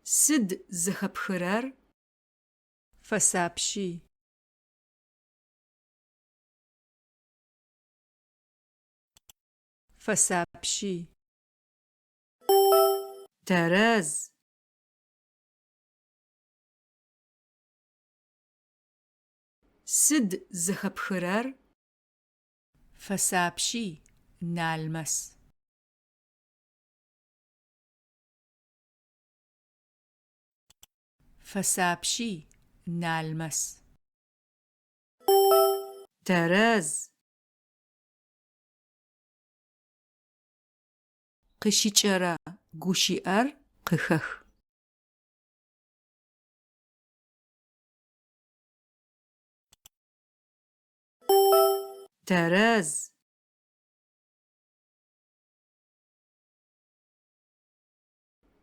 Сыд зэхэпхырэр? Фэсапщи. Фэсапщи. Тэрэз. Сыд зэхэпхырэр? Фэсапщи, Налмэс. Фэсапщи, Налмэс. Тэрэз. Къыщыкӏэрэ гущыӏэр къыхэх. Тэрэз.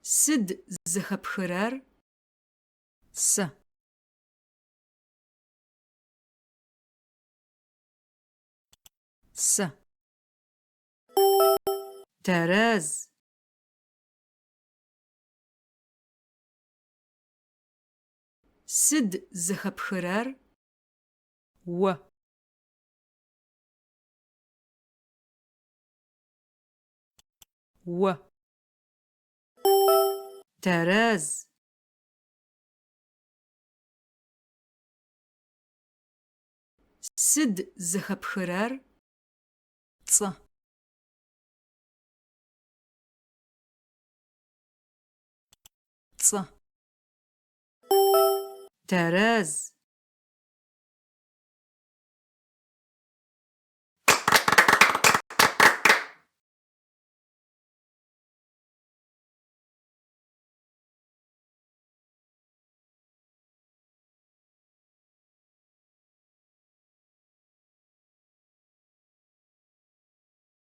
Сыд зэхэпхырэр? Сэ. Сэ. Тэрэз. Сыд зэхэпхырэр? О. О. Тэрэз. Сыд зэхэпхырэр? Цӏэ. Цӏэ. Тэрэз.